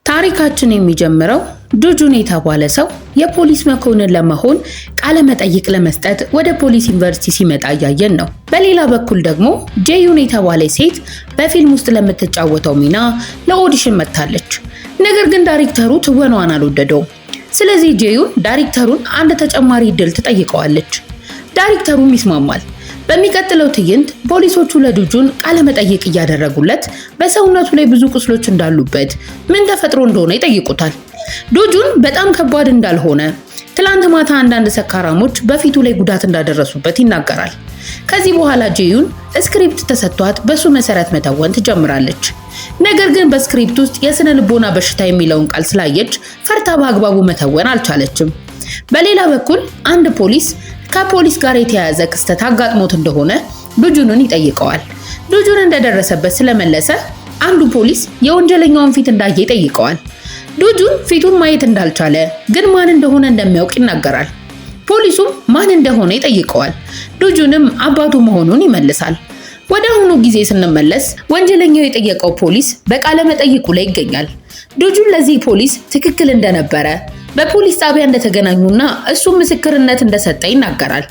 ታሪካችን የሚጀምረው ዱጁን የተባለ ሰው የፖሊስ መኮንን ለመሆን ቃለ መጠይቅ ለመስጠት ወደ ፖሊስ ዩኒቨርሲቲ ሲመጣ እያየን ነው። በሌላ በኩል ደግሞ ጄዩን የተባለች ሴት በፊልም ውስጥ ለምትጫወተው ሚና ለ audition መጥታለች። ነገር ግን ዳይሬክተሩ ትወናዋን አልወደደውም። ስለዚህ ጄዩን ዳይሬክተሩን አንድ ተጨማሪ እድል ትጠይቀዋለች። ዳይሬክተሩም ይስማማል። በሚቀጥለው ትዕይንት ፖሊሶቹ ለዱጁን ቃለ መጠይቅ እያደረጉለት በሰውነቱ ላይ ብዙ ቁስሎች እንዳሉበት፣ ምን ተፈጥሮ እንደሆነ ይጠይቁታል። ዱጁን በጣም ከባድ እንዳልሆነ፣ ትላንት ማታ አንዳንድ ሰካራሞች በፊቱ ላይ ጉዳት እንዳደረሱበት ይናገራል። ከዚህ በኋላ ጄዩን script ተሰጥቷት በሱ መሰረት መተወን ትጀምራለች። ነገር ግን በ script ውስጥ የስነ ልቦና በሽታ የሚለውን ቃል ስላየች ፈርታ በአግባቡ መተወን አልቻለችም። በሌላ በኩል አንድ ፖሊስ ከፖሊስ ጋር የተያያዘ ክስተት አጋጥሞት እንደሆነ ዱጁንን ይጠይቀዋል። ዱጁን እንደደረሰበት ስለመለሰ አንዱ ፖሊስ የወንጀለኛውን ፊት እንዳየ ይጠይቀዋል። ዱጁን ፊቱን ማየት እንዳልቻለ ግን ማን እንደሆነ እንደሚያውቅ ይናገራል። ፖሊሱም ማን እንደሆነ ይጠይቀዋል። ዱጁንም አባቱ መሆኑን ይመልሳል። ወደ አሁኑ ጊዜ ስንመለስ ወንጀለኛው የጠየቀው ፖሊስ በቃለ መጠይቁ ላይ ይገኛል። ዱጁን ለዚህ ፖሊስ ትክክል እንደነበረ፣ በፖሊስ ጣቢያ እንደተገናኙና እሱም ምስክርነት እንደሰጠ ይናገራል።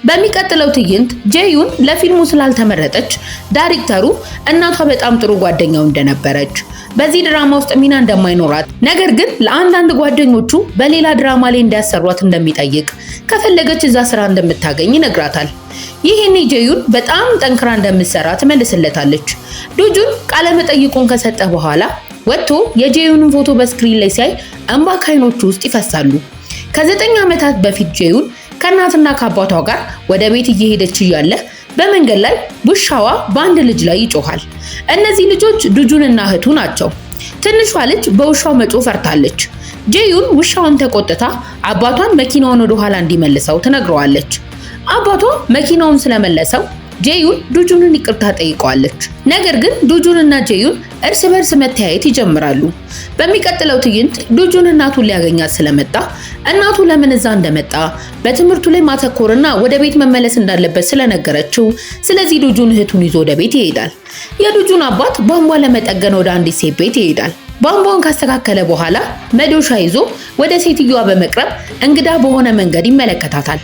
በሚቀጥለው ትዕይንት ጄዩን ለፊልሙ ስላልተመረጠች ዳይሬክተሩ እናቷ በጣም ጥሩ ጓደኛው እንደነበረች፣ በዚህ ድራማ ውስጥ ሚና እንደማይኖራት፣ ነገር ግን ለአንዳንድ ጓደኞቹ በሌላ ድራማ ላይ እንዲያሰሯት እንደሚጠይቅ፣ ከፈለገች እዛ ስራ እንደምታገኝ ይነግራታል። ይህኔ ጄዩን በጣም ጠንክራ እንደምትሰራ ትመልስለታለች። ዱጁን ቃለመጠይቁን ከሰጠ በኋላ ወጥቶ የጄዩንን ፎቶ በ screen ላይ ሲያይ እንባ ከዓይኖቹ ውስጥ ይፈሳሉ። ከ9 ዓመታት በፊት ጄዩን ከእናትና ከአባቷ ጋር ወደ ቤት እየሄደች እያለ በመንገድ ላይ ውሻዋ በአንድ ልጅ ላይ ይጮሃል። እነዚህ ልጆች ዱጁንና እህቱ ናቸው። ትንሿ ልጅ በውሻው መጮህ ፈርታለች። ጄዩን ውሻውን ተቆጥታ አባቷን መኪናውን ወደ ኋላ እንዲመልሰው ትነግረዋለች። አባቷ መኪናውን ስለመለሰው ጄዩን ዱጁንን ይቅርታ ጠይቀዋለች። ነገር ግን ዱጁንና ጄዩን እርስ በርስ መተያየት ይጀምራሉ። በሚቀጥለው ትዕይንት ዱጁን እናቱን ሊያገኛት ስለመጣ እናቱ ለምን እዛ እንደመጣ፣ በትምህርቱ ላይ ማተኮርና ወደ ቤት መመለስ እንዳለበት ስለነገረችው፣ ስለዚህ ዱጁን እህቱን ይዞ ወደ ቤት ይሄዳል። የዱጁን አባት ቧንቧ ለመጠገን ወደ አንዲት ሴት ቤት ይሄዳል። ቧንቧውን ካስተካከለ በኋላ መዶሻ ይዞ ወደ ሴትዮዋ በመቅረብ እንግዳ በሆነ መንገድ ይመለከታታል።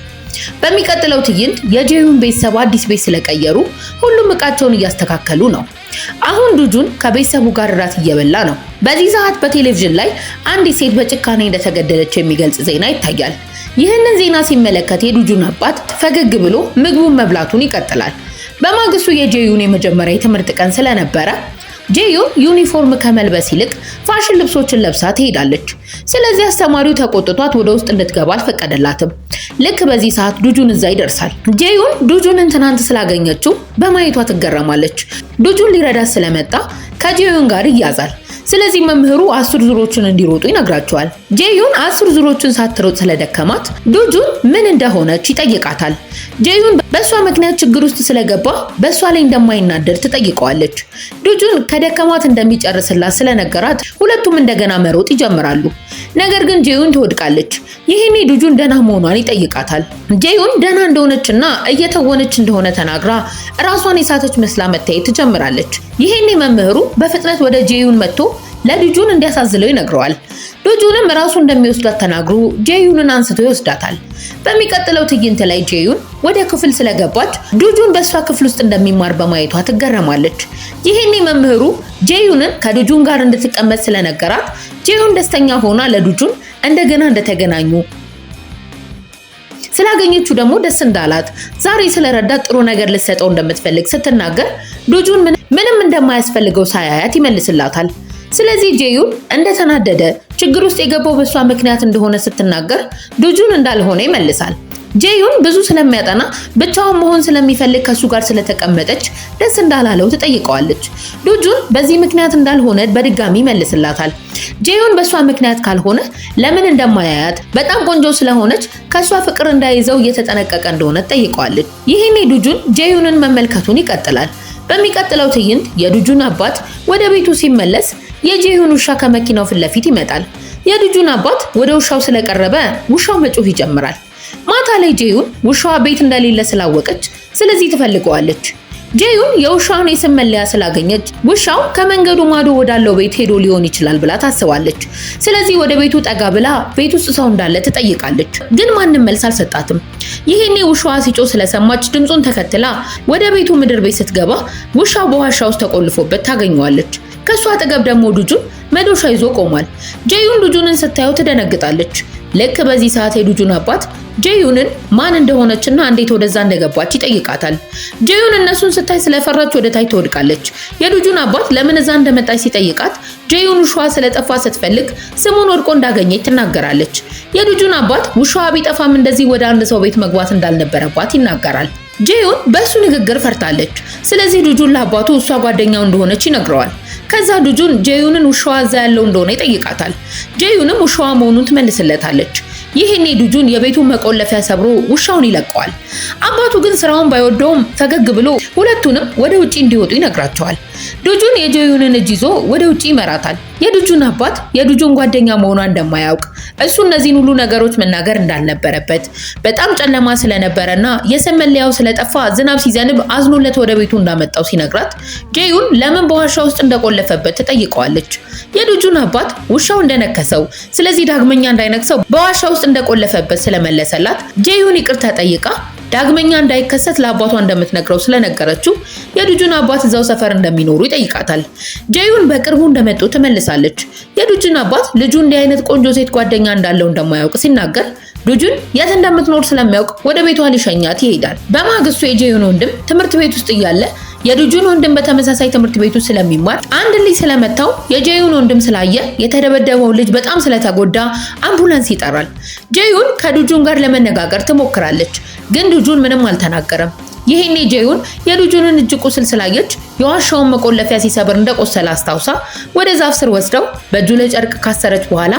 በሚቀጥለው ትዕይንት የጄዩን ቤተሰብ አዲስ ቤት ስለቀየሩ ሁሉም እቃቸውን እያስተካከሉ ነው። አሁን ዱጁን ከቤተሰቡ ጋር እራት እየበላ ነው። በዚህ ሰዓት በቴሌቪዥን ላይ አንዲት ሴት በጭካኔ እንደተገደለች የሚገልጽ ዜና ይታያል። ይህንን ዜና ሲመለከት የዱጁን አባት ፈገግ ብሎ ምግቡን መብላቱን ይቀጥላል። በማግስቱ የጄዩን የመጀመሪያ የትምህርት ቀን ስለነበረ ጄዩን ዩኒፎርም ከመልበስ ይልቅ ፋሽን ልብሶችን ለብሳ ትሄዳለች። ስለዚህ አስተማሪው ተቆጥቷት ወደ ውስጥ እንድትገባ አልፈቀደላትም። ልክ በዚህ ሰዓት ዱጁን እዛ ይደርሳል። ጄዩን ዱጁንን ትናንት ስላገኘችው በማየቷ ትገረማለች። ዱጁን ሊረዳት ስለመጣ ከጄዩን ጋር ይያዛል። ስለዚህ መምህሩ 10 ዙሮችን እንዲሮጡ ይነግራቸዋል። ጄዩን 10 ዙሮችን ሳትሮጥ ስለደከማት ዱጁን ምን እንደሆነች ይጠይቃታል። ጄዩን በእሷ ምክንያት ችግር ውስጥ ስለገባ በእሷ ላይ እንደማይናደድ ትጠይቀዋለች። ዱጁን ከደከማት እንደሚጨርስላት ስለነገራት ሁለቱም እንደገና መሮጥ ይጀምራሉ። ነገር ግን ጄዩን ትወድቃለች። ይህኔ ዱጁን ደህና መሆኗን ይጠይቃታል። ጄዩን ደህና እንደሆነችና እየተወነች እንደሆነ ተናግራ ራሷን የሳተች መስላ መታየት ትጀምራለች። ይሄኔ መምህሩ በፍጥነት ወደ ጄዩን መጥቶ ለዱጁን እንዲያሳዝለው ይነግረዋል። ዱጁንም ራሱ እንደሚወስዳት ተናግሮ ጄዩንን አንስቶ ይወስዳታል። በሚቀጥለው ትዕይንት ላይ ጄዩን ወደ ክፍል ስለገባች ዱጁን በእሷ ክፍል ውስጥ እንደሚማር በማየቷ ትገረማለች። ይሄኔ መምህሩ ጄዩንን ከዱጁን ጋር እንድትቀመጥ ስለነገራት ጄዩን ደስተኛ ሆና ለዱጁን እንደገና እንደተገናኙ ስላገኘችው ደግሞ ደስ እንዳላት፣ ዛሬ ስለረዳት ጥሩ ነገር ልትሰጠው እንደምትፈልግ ስትናገር ዱጁን ምንም እንደማያስፈልገው ሳያያት ይመልስላታል። ስለዚህ ጄዩን እንደተናደደ፣ ችግር ውስጥ የገባው በእሷ ምክንያት እንደሆነ ስትናገር ዱጁን እንዳልሆነ ይመልሳል። ጄዩን ብዙ ስለሚያጠና ብቻውን መሆን ስለሚፈልግ ከሱ ጋር ስለተቀመጠች ደስ እንዳላለው ትጠይቀዋለች። ዱጁን በዚህ ምክንያት እንዳልሆነ በድጋሚ ይመልስላታል። ጄዩን በእሷ ምክንያት ካልሆነ ለምን እንደማያያት፣ በጣም ቆንጆ ስለሆነች ከእሷ ፍቅር እንዳይዘው እየተጠነቀቀ እንደሆነ ትጠይቀዋለች። ይህኔ ዱጁን ጄዩንን መመልከቱን ይቀጥላል። በሚቀጥለው ትዕይንት የዱጁን አባት ወደ ቤቱ ሲመለስ የጄዩን ውሻ ከመኪናው ፊት ለፊት ይመጣል። የዱጁን አባት ወደ ውሻው ስለቀረበ ውሻው መጮህ ይጀምራል። ማታ ላይ ጄዩን ውሻዋ ቤት እንደሌለ ስላወቀች ስለዚህ ትፈልገዋለች። ጄዩን የውሻውን የስም መለያ ስላገኘች ውሻው ከመንገዱ ማዶ ወዳለው ቤት ሄዶ ሊሆን ይችላል ብላ ታስባለች። ስለዚህ ወደ ቤቱ ጠጋ ብላ ቤት ውስጥ ሰው እንዳለ ትጠይቃለች። ግን ማንም መልስ አልሰጣትም። ይሄኔ ውሻዋ ሲጮህ ስለሰማች ድምፁን ተከትላ ወደ ቤቱ ምድር ቤት ስትገባ ውሻው በዋሻ ውስጥ ተቆልፎበት ታገኘዋለች። ከሷ አጠገብ ደግሞ ዱጁን መዶሻ ይዞ ቆሟል። ጄዩን ዱጁንን ስታየው ትደነግጣለች። ልክ በዚህ ሰዓት የዱጁን አባት ጄዩንን ማን እንደሆነችና እንዴት ወደዛ እንደገባች ይጠይቃታል። ጄዩን እነሱን ስታይ ስለፈራች ወደ ታች ትወድቃለች። የዱጁን አባት ለምን እዛ እንደመጣች ሲጠይቃት ጄዩን ውሻዋ ስለጠፋ ስትፈልግ ስሙን ወድቆ እንዳገኘች ትናገራለች። የዱጁን አባት ውሻዋ ቢጠፋም እንደዚህ ወደ አንድ ሰው ቤት መግባት እንዳልነበረባት ይናገራል። ጄዩን በእሱ ንግግር ፈርታለች። ስለዚህ ዱጁን ለአባቱ እሷ ጓደኛው እንደሆነች ይነግረዋል። ከዛ ዱጁን ጄዩንን ውሻዋ እዛ ያለው እንደሆነ ይጠይቃታል። ጄዩንም ውሻዋ መሆኑን ትመልስለታለች። ይሄኔ ዱጁን የቤቱን መቆለፊያ ሰብሮ ውሻውን ይለቀዋል። አባቱ ግን ስራውን ባይወደውም ፈገግ ብሎ ሁለቱንም ወደ ውጪ እንዲወጡ ይነግራቸዋል። ዱጁን የጄዩንን እጅ ይዞ ወደ ውጪ ይመራታል። የዱጁን አባት የዱጁን ጓደኛ መሆኗ እንደማያውቅ፣ እሱ እነዚህን ሁሉ ነገሮች መናገር እንዳልነበረበት፣ በጣም ጨለማ ስለነበረና የስም መለያው ስለጠፋ ዝናብ ሲዘንብ አዝኖለት ወደ ቤቱ እንዳመጣው ሲነግራት ጄዩን ለምን በዋሻ ውስጥ እንደቆለፈበት ትጠይቀዋለች። የዱጁን አባት ውሻው እንደነከሰው፣ ስለዚህ ዳግመኛ እንዳይነክሰው በዋሻ ውስጥ እንደቆለፈበት ስለመለሰላት ጄዩን ይቅርታ ጠይቃ ዳግመኛ እንዳይከሰት ለአባቷ እንደምትነግረው ስለነገረችው የዱጁን አባት እዛው ሰፈር እንደሚኖሩ ይጠይቃታል። ጄዩን በቅርቡ እንደመጡ ትመልሳለች። የዱጁን አባት ልጁ እንዲህ አይነት ቆንጆ ሴት ጓደኛ እንዳለው እንደማያውቅ ሲናገር ዱጁን የት እንደምትኖር ስለሚያውቅ ወደ ቤቷ ሊሸኛት ይሄዳል። በማግስቱ የጄዩን ወንድም ትምህርት ቤት ውስጥ እያለ የዱጁን ወንድም በተመሳሳይ ትምህርት ቤቱ ስለሚማር አንድ ልጅ ስለመታው የጄዩን ወንድም ስላየ የተደበደበው ልጅ በጣም ስለተጎዳ አምቡላንስ ይጠራል። ጄዩን ከዱጁን ጋር ለመነጋገር ትሞክራለች፣ ግን ዱጁን ምንም አልተናገረም። ይሄኔ ጄዩን የዱጁንን እጅ ቁስል ስላየች የዋሻውን መቆለፊያ ሲሰብር እንደቆሰለ አስታውሳ ወደ ዛፍ ስር ወስደው በእጁ ላይ ጨርቅ ካሰረች በኋላ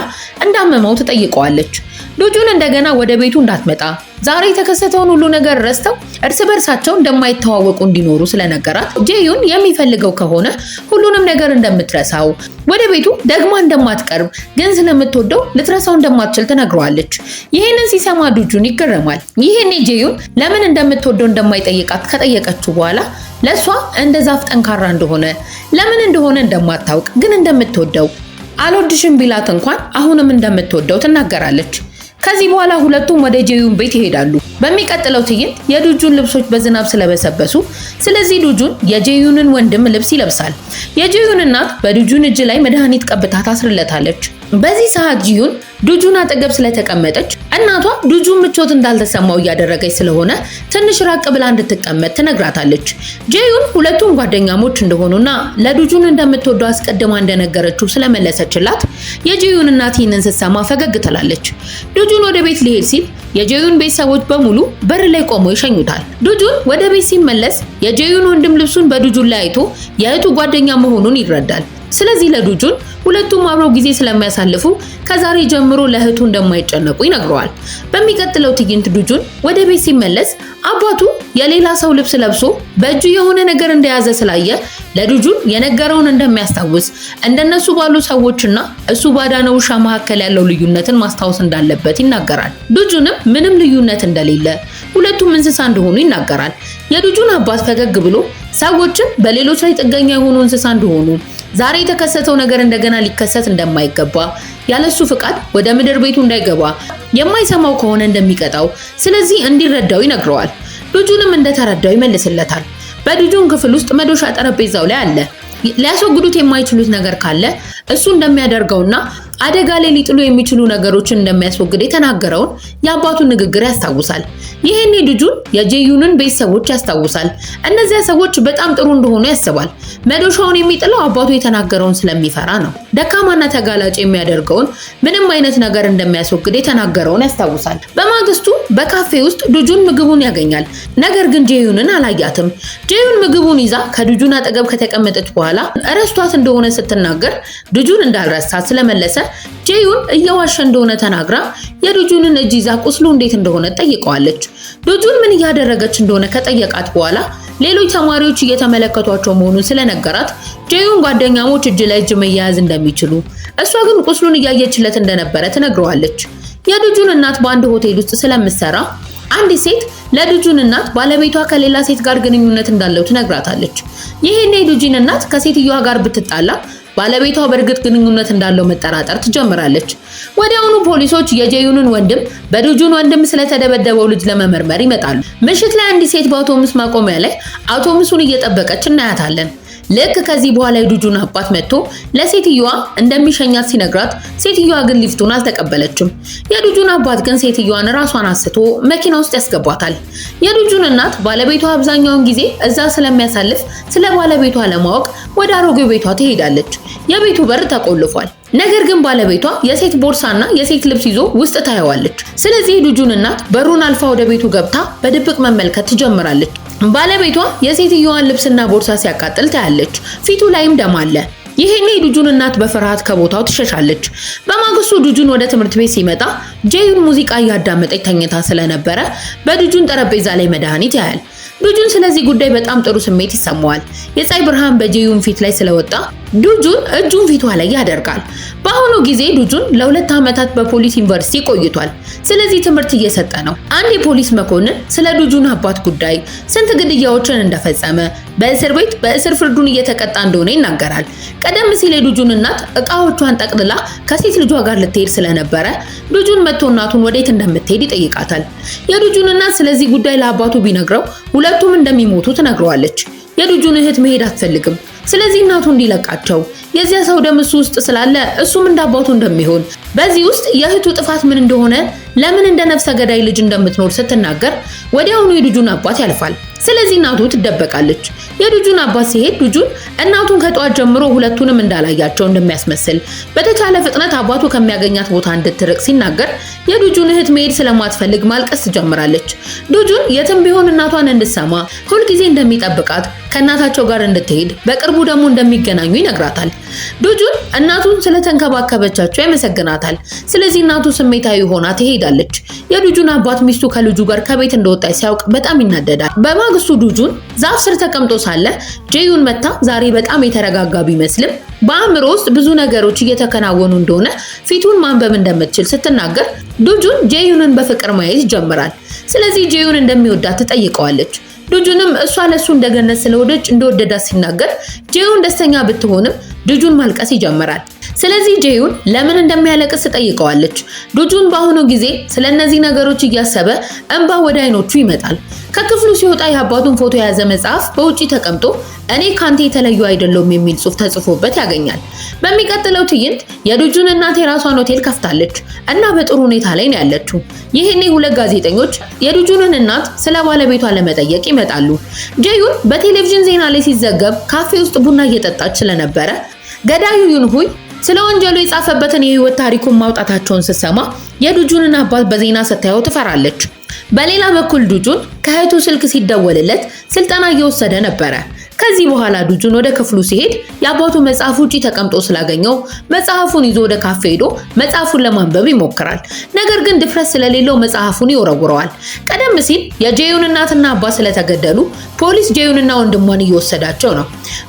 እንዳመመው ትጠይቀዋለች። ዱጁን እንደገና ወደ ቤቱ እንዳትመጣ፣ ዛሬ የተከሰተውን ሁሉ ነገር ረስተው እርስ በርሳቸው እንደማይተዋወቁ እንዲኖሩ ስለነገራት ጄዩን የሚፈልገው ከሆነ ሁሉንም ነገር እንደምትረሳው፣ ወደ ቤቱ ደግማ እንደማትቀርብ፣ ግን ስለምትወደው ልትረሳው እንደማትችል ትነግረዋለች። ይህንን ሲሰማ ዱጁን ይገረማል። ይህኔ ጄዩን ለምን እንደምትወደው እንደማይጠይቃት ከጠየቀችው በኋላ ለእሷ እንደ ዛፍ ጠንካራ እንደሆነ፣ ለምን እንደሆነ እንደማታውቅ፣ ግን እንደምትወደው፣ አልወድሽም ቢላት እንኳን አሁንም እንደምትወደው ትናገራለች። ከዚህ በኋላ ሁለቱም ወደ ጄዩን ቤት ይሄዳሉ። በሚቀጥለው ትዕይንት የዱጁን ልብሶች በዝናብ ስለበሰበሱ ስለዚህ ዱጁን የጄዩንን ወንድም ልብስ ይለብሳል። የጄዩን እናት በዱጁን እጅ ላይ መድኃኒት ቀብታ ታስርለታለች። በዚህ ሰዓት ጂዩን ዱጁን አጠገብ ስለተቀመጠች እናቷ ዱጁን ምቾት እንዳልተሰማው እያደረገች ስለሆነ ትንሽ ራቅ ብላ እንድትቀመጥ ትነግራታለች። ጄዩን ሁለቱም ጓደኛሞች እንደሆኑና ለዱጁን እንደምትወደው አስቀድማ እንደነገረችው ስለመለሰችላት የጄዩን እናት ይህንን ስትሰማ ፈገግ ትላለች። ዱጁን ወደ ቤት ሊሄድ ሲል የጄዩን ቤተሰቦች በሙሉ በር ላይ ቆመው ይሸኙታል። ዱጁን ወደ ቤት ሲመለስ የጄዩን ወንድም ልብሱን በዱጁን ላይ አይቶ የእህቱ ጓደኛ መሆኑን ይረዳል። ስለዚህ ለዱጁን ሁለቱም አብረው ጊዜ ስለሚያሳልፉ ከዛሬ ጀምሮ ለእህቱ እንደማይጨነቁ ይነግረዋል። በሚቀጥለው ትዕይንት ዱጁን ወደ ቤት ሲመለስ አባቱ የሌላ ሰው ልብስ ለብሶ በእጁ የሆነ ነገር እንደያዘ ስላየ ለዱጁን የነገረውን እንደሚያስታውስ፣ እንደነሱ ባሉ ሰዎችና እሱ ባዳነው ውሻ መካከል ያለው ልዩነትን ማስታወስ እንዳለበት ይናገራል። ዱጁንም ምንም ልዩነት እንደሌለ፣ ሁለቱም እንስሳ እንደሆኑ ይናገራል። የዱጁን አባት ፈገግ ብሎ ሰዎችም በሌሎች ላይ ጥገኛ የሆኑ እንስሳ እንደሆኑ፣ ዛሬ የተከሰተው ነገር እንደገና ሊከሰት እንደማይገባ፣ ያለሱ ፍቃድ ወደ ምድር ቤቱ እንዳይገባ፣ የማይሰማው ከሆነ እንደሚቀጣው፣ ስለዚህ እንዲረዳው ይነግረዋል። ዱጁንም እንደተረዳው ይመልስለታል። በዱጁን ክፍል ውስጥ መዶሻ ጠረጴዛው ላይ አለ። ሊያስወግዱት የማይችሉት ነገር ካለ እሱ እንደሚያደርገውና አደጋ ላይ ሊጥሉ የሚችሉ ነገሮችን እንደሚያስወግድ የተናገረውን የአባቱን ንግግር ያስታውሳል። ይሄኔ ዱጁን የጄዩንን ቤተሰቦች ያስታውሳል። እነዚያ ሰዎች በጣም ጥሩ እንደሆኑ ያስባል። መዶሻውን የሚጥለው አባቱ የተናገረውን ስለሚፈራ ነው። ደካማና ተጋላጭ የሚያደርገውን ምንም አይነት ነገር እንደሚያስወግድ የተናገረውን ያስታውሳል። በማግስቱ በካፌ ውስጥ ዱጁን ምግቡን ያገኛል። ነገር ግን ጄዩንን አላያትም። ጄዩን ምግቡን ይዛ ከዱጁን አጠገብ ከተቀመጠች በኋላ እረስቷት እንደሆነ ስትናገር ዱጁን እንዳልረሳት ስለመለሰ ጄዩን እየዋሸ እንደሆነ ተናግራ የዱጁንን እጅ ይዛ ቁስሉ እንዴት እንደሆነ ጠይቀዋለች። ዱጁን ምን እያደረገች እንደሆነ ከጠየቃት በኋላ ሌሎች ተማሪዎች እየተመለከቷቸው መሆኑን ስለነገራት ጄዩን ጓደኛሞች እጅ ለእጅ መያያዝ እንደሚችሉ፣ እሷ ግን ቁስሉን እያየችለት እንደነበረ ትነግረዋለች። የዱጁን እናት በአንድ ሆቴል ውስጥ ስለምትሰራ አንዲት ሴት ለዱጁን እናት ባለቤቷ ከሌላ ሴት ጋር ግንኙነት እንዳለው ትነግራታለች። ይሄኔ የዱጂን እናት ከሴትዮዋ ጋር ብትጣላ ባለቤቷ በእርግጥ ግንኙነት እንዳለው መጠራጠር ትጀምራለች። ወዲያውኑ ፖሊሶች የጄዩንን ወንድም በዱጁን ወንድም ስለተደበደበው ልጅ ለመመርመር ይመጣሉ። ምሽት ላይ አንዲት ሴት በአውቶቡስ ማቆሚያ ላይ አውቶቡሱን እየጠበቀች እናያታለን። ልክ ከዚህ በኋላ የዱጁን አባት መጥቶ ለሴትዮዋ እንደሚሸኛት ሲነግራት፣ ሴትዮዋ ግን ሊፍቱን አልተቀበለችም። የዱጁን አባት ግን ሴትዮዋን ራሷን አስቶ መኪና ውስጥ ያስገባታል። የዱጁን እናት ባለቤቷ አብዛኛውን ጊዜ እዛ ስለሚያሳልፍ ስለ ባለቤቷ ለማወቅ ወደ አሮጌው ቤቷ ትሄዳለች። የቤቱ በር ተቆልፏል። ነገር ግን ባለቤቷ የሴት ቦርሳና የሴት ልብስ ይዞ ውስጥ ታየዋለች። ስለዚህ የዱጁን እናት በሩን አልፋ ወደ ቤቱ ገብታ በድብቅ መመልከት ትጀምራለች። ባለቤቷ የሴትዮዋን ልብስና ቦርሳ ሲያቃጥል ታያለች። ፊቱ ላይም ደም አለ። ይሄኔ ዱጁን እናት በፍርሃት ከቦታው ትሸሻለች። በማግስቱ ዱጁን ወደ ትምህርት ቤት ሲመጣ ጄዩን ሙዚቃ እያዳመጠች ተኝታ ስለነበረ በዱጁን ጠረጴዛ ላይ መድኃኒት ያያል። ዱጁን ስለዚህ ጉዳይ በጣም ጥሩ ስሜት ይሰማዋል። የፀሐይ ብርሃን በጄዩን ፊት ላይ ስለወጣ ዱጁን እጁን ፊቷ ላይ ያደርጋል። በአሁኑ ጊዜ ዱጁን ለ2 ዓመታት በፖሊስ ዩኒቨርሲቲ ቆይቷል። ስለዚህ ትምህርት እየሰጠ ነው። አንድ የፖሊስ መኮንን ስለ ዱጁን አባት ጉዳይ፣ ስንት ግድያዎችን እንደፈጸመ፣ በእስር ቤት በእስር ፍርዱን እየተቀጣ እንደሆነ ይናገራል። ቀደም ሲል የዱጁን እናት እቃዎቿን ጠቅልላ ከሴት ልጇ ጋር ልትሄድ ስለነበረ ዱጁን መጥቶ እናቱን ወዴት እንደምትሄድ ይጠይቃታል። የዱጁን እናት ስለዚህ ጉዳይ ለአባቱ ቢነግረው ሁለቱም እንደሚሞቱ ትነግረዋለች። የዱጁን እህት መሄድ አትፈልግም። ስለዚህ እናቱ እንዲለቃቸው፣ የዚያ ሰው ደም እሱ ውስጥ ስላለ እሱም እንዳባቱ እንደሚሆን፣ በዚህ ውስጥ የእህቱ ጥፋት ምን እንደሆነ፣ ለምን እንደ ነፍሰ ገዳይ ልጅ እንደምትኖር ስትናገር ወዲያውኑ የዱጁን አባት ያልፋል። ስለዚህ እናቱ ትደበቃለች። የዱጁን አባት ሲሄድ ዱጁን እናቱን ከጠዋት ጀምሮ ሁለቱንም እንዳላያቸው እንደሚያስመስል፣ በተቻለ ፍጥነት አባቱ ከሚያገኛት ቦታ እንድትርቅ ሲናገር የዱጁን እህት መሄድ ስለማትፈልግ ማልቀስ ትጀምራለች። ዱጁን የትም ቢሆን እናቷን እንድትሰማ ሁልጊዜ እንደሚጠብቃት፣ ከእናታቸው ጋር እንድትሄድ፣ በቅርቡ ደግሞ እንደሚገናኙ ይነግራታል። ዱጁን እናቱን ስለተንከባከበቻቸው ያመሰግናታል። ስለዚህ እናቱ ስሜታዊ ሆና ትሄዳለች። የዱጁን አባት ሚስቱ ከልጁ ጋር ከቤት እንደወጣች ሲያውቅ በጣም ይናደዳል። በማግስቱ ዱጁን ዛፍ ስር ተቀምጦ ሳለ ጄዩን መታ ዛሬ በጣም የተረጋጋ ቢመስልም በአእምሮ ውስጥ ብዙ ነገሮች እየተከናወኑ እንደሆነ ፊቱን ማንበብ እንደምትችል ስትናገር ዱጁን ጄዩንን በፍቅር ማየት ይጀምራል። ስለዚህ ጄዩን እንደሚወዳት ትጠይቀዋለች። ዱጁንም እሷ ለሱ እንደገነት ስለወደች እንደወደዳት ሲናገር ጄዩን ደስተኛ ብትሆንም ዱጁን ማልቀስ ይጀምራል። ስለዚህ ጄዩን ለምን እንደሚያለቅስ ትጠይቀዋለች። ዱጁን በአሁኑ ጊዜ ስለነዚህ ነገሮች እያሰበ እንባ ወደ አይኖቹ ይመጣል። ከክፍሉ ሲወጣ የአባቱን ፎቶ የያዘ መጽሐፍ በውጪ ተቀምጦ እኔ ካንተ የተለዩ አይደለሁም የሚል ጽሑፍ ተጽፎበት ያገኛል። በሚቀጥለው ትዕይንት የዱጁን እናት የራሷን ሆቴል ከፍታለች እና በጥሩ ሁኔታ ላይ ነው ያለችው። ይሄኔ ሁለት ጋዜጠኞች የዱጁንን እናት ስለ ባለቤቷ ለመጠየቅ ይመጣሉ። ጄዩን በቴሌቪዥን ዜና ላይ ሲዘገብ ካፌ ውስጥ ቡና እየጠጣች ስለነበረ ገዳዩ ዩንሁይ ስለ ወንጀሉ የጻፈበትን የህይወት ታሪኩን ማውጣታቸውን ስትሰማ የዱጁንን አባት በዜና ስታየው ትፈራለች። በሌላ በኩል ዱጁን ከእህቱ ስልክ ሲደወልለት ስልጠና እየወሰደ ነበረ። ከዚህ በኋላ ዱጁን ወደ ክፍሉ ሲሄድ የአባቱ መጽሐፍ ውጪ ተቀምጦ ስላገኘው መጽሐፉን ይዞ ወደ ካፌ ሄዶ መጽሐፉን ለማንበብ ይሞክራል። ነገር ግን ድፍረት ስለሌለው መጽሐፉን ይወረውረዋል። ቀደም ሲል የጄዩን እናትና አባት ስለተገደሉ ፖሊስ ጄዩንና ወንድሟን እየወሰዳቸው ነው።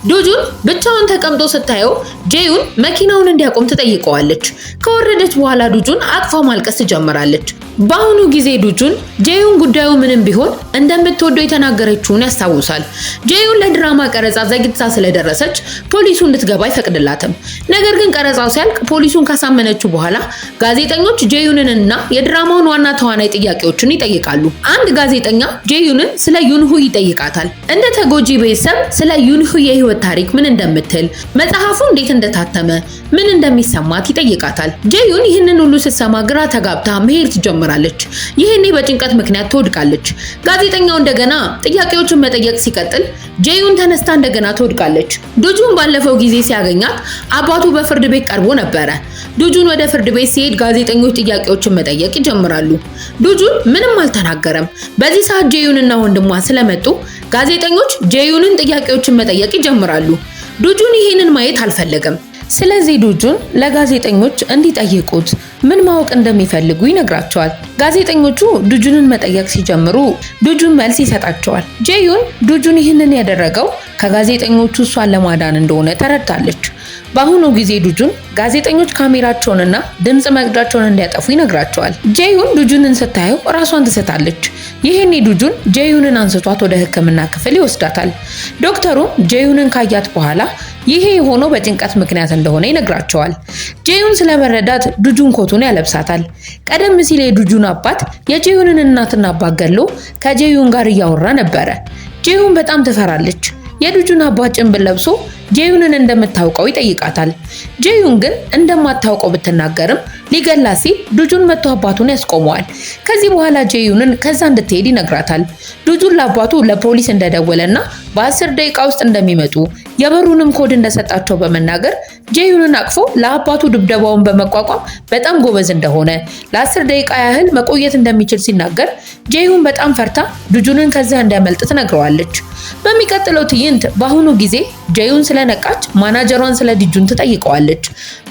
ዱጁን ብቻውን ተቀምጦ ስታየው ጄዩን መኪናውን እንዲያቆም ትጠይቀዋለች። ከወረደች በኋላ ዱጁን አቅፋው ማልቀስ ትጀምራለች። በአሁኑ ጊዜ ዱጁን ጄዩን ጉዳዩ ምንም ቢሆን እንደምትወደው የተናገረችውን ያስታውሳል። ጄዩን ለድራማ ቀረጻ ዘግይታ ስለደረሰች ፖሊሱ እንድትገባ አይፈቅድላትም። ነገር ግን ቀረጻው ሲያልቅ ፖሊሱን ካሳመነችው በኋላ ጋዜጠኞች ጄዩንንና የድራማውን ዋና ተዋናይ ጥያቄዎችን ይጠይቃሉ። አንድ ጋዜጠኛ ጄዩንን ስለ ዩንሁ ይጠይቃታል። እንደ ተጎጂ ቤተሰብ ስለ ዩንሁ የህይወት ታሪክ ምን እንደምትል፣ መጽሐፉ እንዴት እንደታተመ፣ ምን እንደሚሰማት ይጠይቃታል። ጄዩን ይህንን ሁሉ ስትሰማ ግራ ተጋብታ መሄድ ትጀምራለች። ይህኔ በጭንቀት ምክንያት ትወድቃለች። ጋዜጠኛው እንደገና ጥያቄዎችን መጠየቅ ሲቀጥል ጄዩን ተነስታ እንደገና ትወድቃለች። ዱጁን ባለፈው ጊዜ ሲያገኛት አባቱ በፍርድ ቤት ቀርቦ ነበረ። ዱጁን ወደ ፍርድ ቤት ሲሄድ ጋዜጠኞች ጥያቄዎችን መጠየቅ ይጀምራሉ። ዱጁን ምንም አልተናገረም። በዚህ ሰዓት ጄዩንና ወንድሟ ስለመጡ ጋዜጠኞች ጄዩንን ጥያቄዎችን መጠየቅ ይጀምራሉ። ዱጁን ይህንን ማየት አልፈለገም። ስለዚህ ዱጁን ለጋዜጠኞች እንዲጠይቁት ምን ማወቅ እንደሚፈልጉ ይነግራቸዋል። ጋዜጠኞቹ ዱጁንን መጠየቅ ሲጀምሩ ዱጁን መልስ ይሰጣቸዋል። ጄዩን ዱጁን ይህንን ያደረገው ከጋዜጠኞቹ እሷን ለማዳን እንደሆነ ተረድታለች። በአሁኑ ጊዜ ዱጁን ጋዜጠኞች ካሜራቸውንና ድምፅ መቅጃቸውን እንዲያጠፉ ይነግራቸዋል። ጄዩን ዱጁንን ስታየው ራሷን ትስታለች። ይህኔ ዱጁን ጄዩንን አንስቷት ወደ ሕክምና ክፍል ይወስዳታል። ዶክተሩም ጄዩንን ካያት በኋላ ይሄ የሆነው በጭንቀት ምክንያት እንደሆነ ይነግራቸዋል። ጄዩን ስለመረዳት ዱጁን ኮቱን ያለብሳታል። ቀደም ሲል የዱጁን አባት የጄዩንን እናትና አባት ገሎ ከጄዩን ጋር እያወራ ነበረ። ጄዩን በጣም ትፈራለች። የዱጁን አባት ጭንብል ለብሶ ጄዩንን እንደምታውቀው ይጠይቃታል። ጄዩን ግን እንደማታውቀው ብትናገርም ሊገላት ሲል ዱጁን መጥቶ አባቱን ያስቆመዋል። ከዚህ በኋላ ጄዩንን ከዛ እንድትሄድ ይነግራታል። ዱጁን ለአባቱ ለፖሊስ እንደደወለና በ10 ደቂቃ ውስጥ እንደሚመጡ የበሩንም ኮድ እንደሰጣቸው በመናገር ጄዩንን አቅፎ ለአባቱ ድብደባውን በመቋቋም በጣም ጎበዝ እንደሆነ ለ10 ደቂቃ ያህል መቆየት እንደሚችል ሲናገር ጄዩን በጣም ፈርታ ዱጁንን ከዚያ እንዲያመልጥ ትነግረዋለች። በሚቀጥለው ትዕይንት በአሁኑ ጊዜ ጄዩን ስለነቃች ማናጀሯን ስለ ዲጁን ትጠይቀዋለች።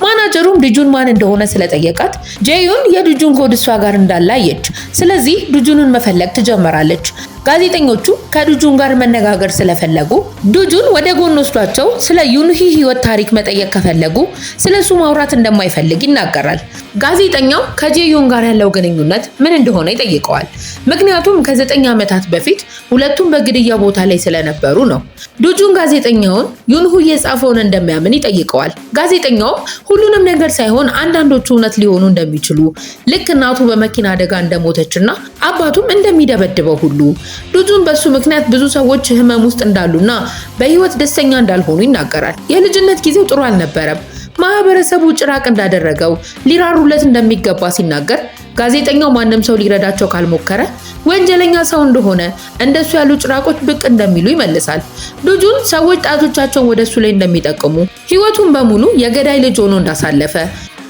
ማናጀሩም ዲጁን ማን እንደሆነ ስለጠየቃት ጄዩን የዱጁን ኮድ እሷ ጋር እንዳለ አየች። ስለዚህ ዱጁንን መፈለግ ትጀምራለች። ጋዜጠኞቹ ከዱጁን ጋር መነጋገር ስለፈለጉ ዱጁን ወደ ጎን ወስዷቸው ስለ ዩንሂ ህይወት ታሪክ መጠየቅ ከፈለጉ ስለሱ ማውራት እንደማይፈልግ ይናገራል። ጋዜጠኛው ከጄዩን ጋር ያለው ግንኙነት ምን እንደሆነ ይጠይቀዋል። ምክንያቱም ከ9 ዓመታት በፊት ሁለቱም በግድያ ቦታ ላይ ስለነበሩ ነው። ዱጁን ጋዜጠኛውን ዩንሁ የጻፈውን እንደሚያምን ይጠይቀዋል። ጋዜጠኛውም ሁሉንም ነገር ሳይሆን አንዳንዶቹ እውነት ሊሆኑ እንደሚችሉ ልክ እናቱ በመኪና አደጋ እንደሞተችና አባቱም እንደሚደበድበው ሁሉ ዱጁን በሱ ምክንያት ብዙ ሰዎች ህመም ውስጥ እንዳሉና በህይወት ደስተኛ እንዳልሆኑ ይናገራል። የልጅነት ጊዜው ጥሩ አልነበረም። ማህበረሰቡ ጭራቅ እንዳደረገው ሊራሩለት እንደሚገባ ሲናገር ጋዜጠኛው ማንም ሰው ሊረዳቸው ካልሞከረ ወንጀለኛ ሰው እንደሆነ እንደሱ ያሉ ጭራቆች ብቅ እንደሚሉ ይመልሳል። ዱጁን ሰዎች ጣቶቻቸውን ወደሱ ላይ እንደሚጠቅሙ ህይወቱን በሙሉ የገዳይ ልጅ ሆኖ እንዳሳለፈ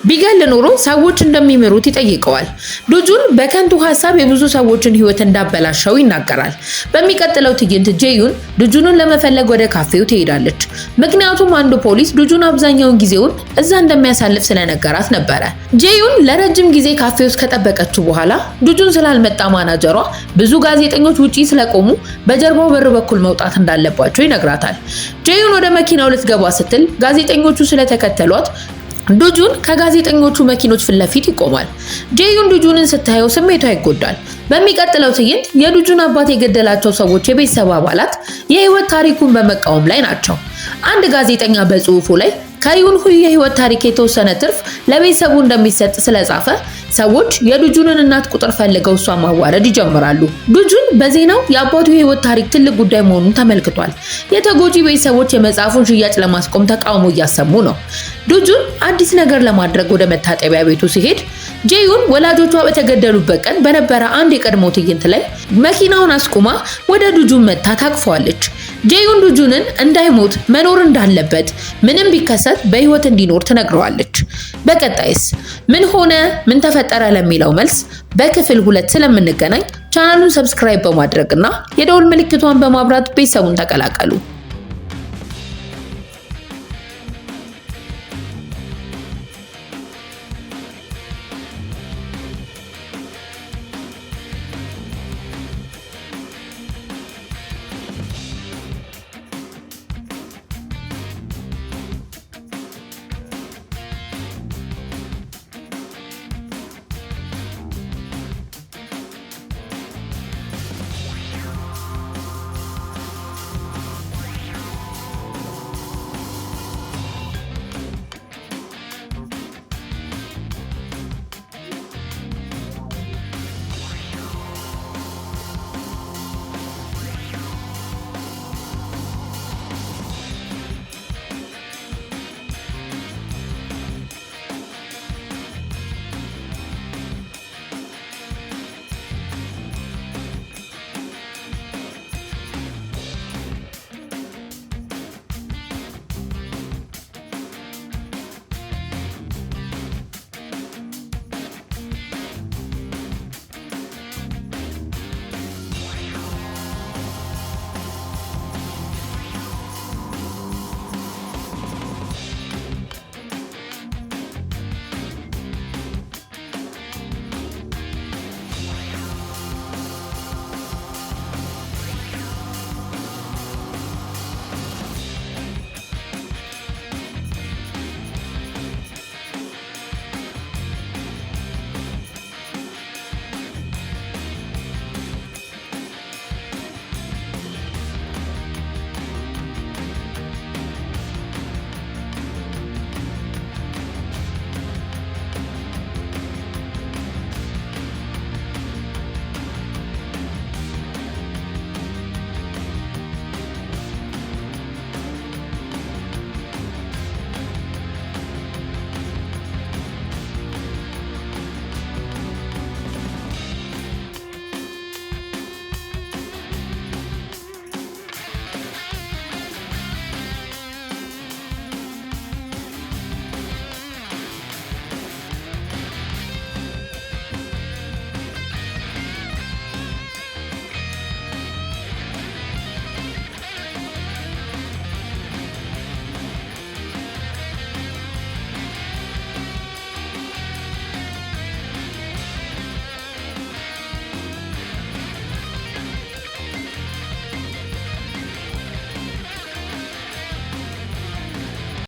ቢገል ኖሮ ሰዎች እንደሚምሩት ይጠይቀዋል። ዱጁን በከንቱ ሀሳብ የብዙ ሰዎችን ህይወት እንዳበላሸው ይናገራል። በሚቀጥለው ትዕይንት ጄዩን ዱጁንን ለመፈለግ ወደ ካፌው ትሄዳለች። ምክንያቱም አንዱ ፖሊስ ዱጁን አብዛኛውን ጊዜውን እዛ እንደሚያሳልፍ ስለነገራት ነበረ። ጄዩን ለረጅም ጊዜ ካፌ ውስጥ ከጠበቀችው በኋላ ዱጁን ስላልመጣ ማናጀሯ ብዙ ጋዜጠኞች ውጪ ስለቆሙ በጀርባው በር በኩል መውጣት እንዳለባቸው ይነግራታል። ጄዩን ወደ መኪናው ልትገባ ስትል ጋዜጠኞቹ ስለተከተሏት ዱጁን ከጋዜጠኞቹ መኪኖች ፊት ለፊት ይቆማል። ጄዩን ዱጁንን ስታየው ስሜቷ ይጎዳል። በሚቀጥለው ትዕይንት የዱጁን አባት የገደላቸው ሰዎች የቤተሰብ አባላት የህይወት ታሪኩን በመቃወም ላይ ናቸው። አንድ ጋዜጠኛ በጽሁፉ ላይ ከዩንሁ የህይወት ታሪክ የተወሰነ ትርፍ ለቤተሰቡ እንደሚሰጥ ስለጻፈ ሰዎች የዱጁንን እናት ቁጥር ፈልገው እሷን ማዋረድ ይጀምራሉ። ዱጁን በዜናው የአባቱ የህይወት ታሪክ ትልቅ ጉዳይ መሆኑን ተመልክቷል። የተጎጂ ቤተሰቦች የመጽሐፉን ሽያጭ ለማስቆም ተቃውሞ እያሰሙ ነው። ዱጁን አዲስ ነገር ለማድረግ ወደ መታጠቢያ ቤቱ ሲሄድ ጄዩን ወላጆቿ በተገደሉበት ቀን በነበረ አንድ የቀድሞ ትዕይንት ላይ መኪናውን አስቁማ ወደ ዱጁን መጥታ ታቅፈዋለች። ጄዩን ዱጁንን እንዳይሞት መኖር እንዳለበት ምንም ቢከሰት በህይወት እንዲኖር ትነግረዋለች። በቀጣይስ ምን ሆነ ምን ተፈጠረ ለሚለው መልስ በክፍል 2 ስለምንገናኝ ቻናሉን subscribe በማድረግና የደውል ምልክቷን በማብራት ቤተሰቡን ተቀላቀሉ።